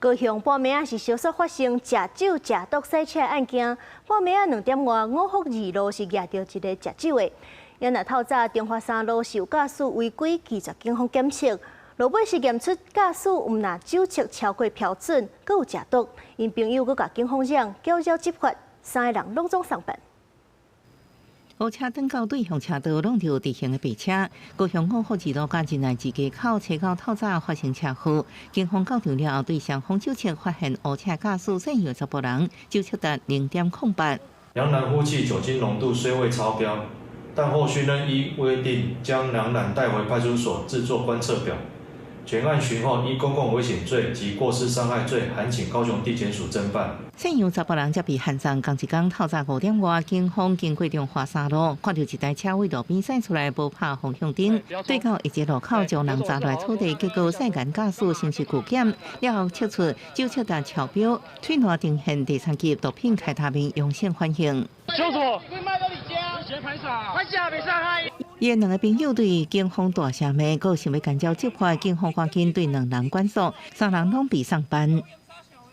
高雄半暝仔是相續發生食酒食毒駛車案件，半暝仔2點外，五福二路是蜈著一個食酒的。𪜶若透早中華三路是有駕駛違規，拒絕警方檢測，路尾是驗出駕駛毋但酒測超過標準，閣有食毒。𪜶朋友閣共警方講，繳交執法，三個人攏總送辦。烏車轉到對向車道，挵著直行的白車。高雄五福二路佮仁愛二街口，車九透早發生車禍。警方到場了後，對雙方酒測發現烏車駕駛姓楊查埔人，酒測達0.08。楊男呼氣酒精濃度雖未超標，但後續仍依規定將楊男帶回派出所製作觀測表。全案尋後依公共危險罪及過失傷害罪，函請高雄地檢署偵辦。姓楊查埔人才被函送。仝一工透早5點外，警方經過中華三路，看著一台車對路邊駛出來，無拍方向燈，對到一個路口將人砸落草地，結果涉嫌駕駛刑事具檢，了後測出酒測達超標，喙瀾呈現第三級毒品開他命陽性反應。伊兩个朋友對警方大聲罵，閣想欲干擾執法，警方趕緊對兩人管束，三人攏被送辦。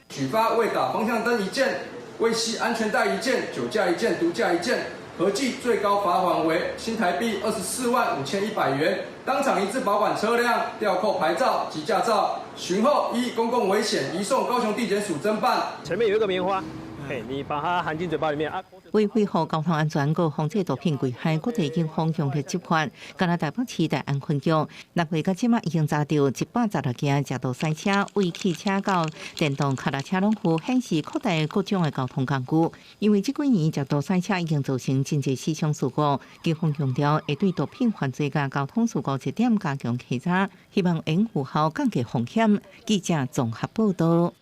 舉發未打方向燈一件，未繫安全帶一件，酒駕一件，毒駕一件，合計最高罰款為新台幣245,100元。當場移置保管車輛，吊扣牌照及駕照。尋後依公共危險移送高雄地檢署偵辦。前面有一個棉花，嘿，你把它含進嘴巴裡面啊。為維護交通安全，閣防止毒品危害，國際警方強力執法。敢若台北市大安分局，6月到這馬已經查著116件食毒賽車、違汽車到電動腳踏車攏有顯示擴大各種的交通工具。因為這幾年食毒賽車已經造成真濟死傷事故，警方強調會對毒品犯罪佮交通事故這點加強稽查，希望能有效降低風險。記者綜合報道。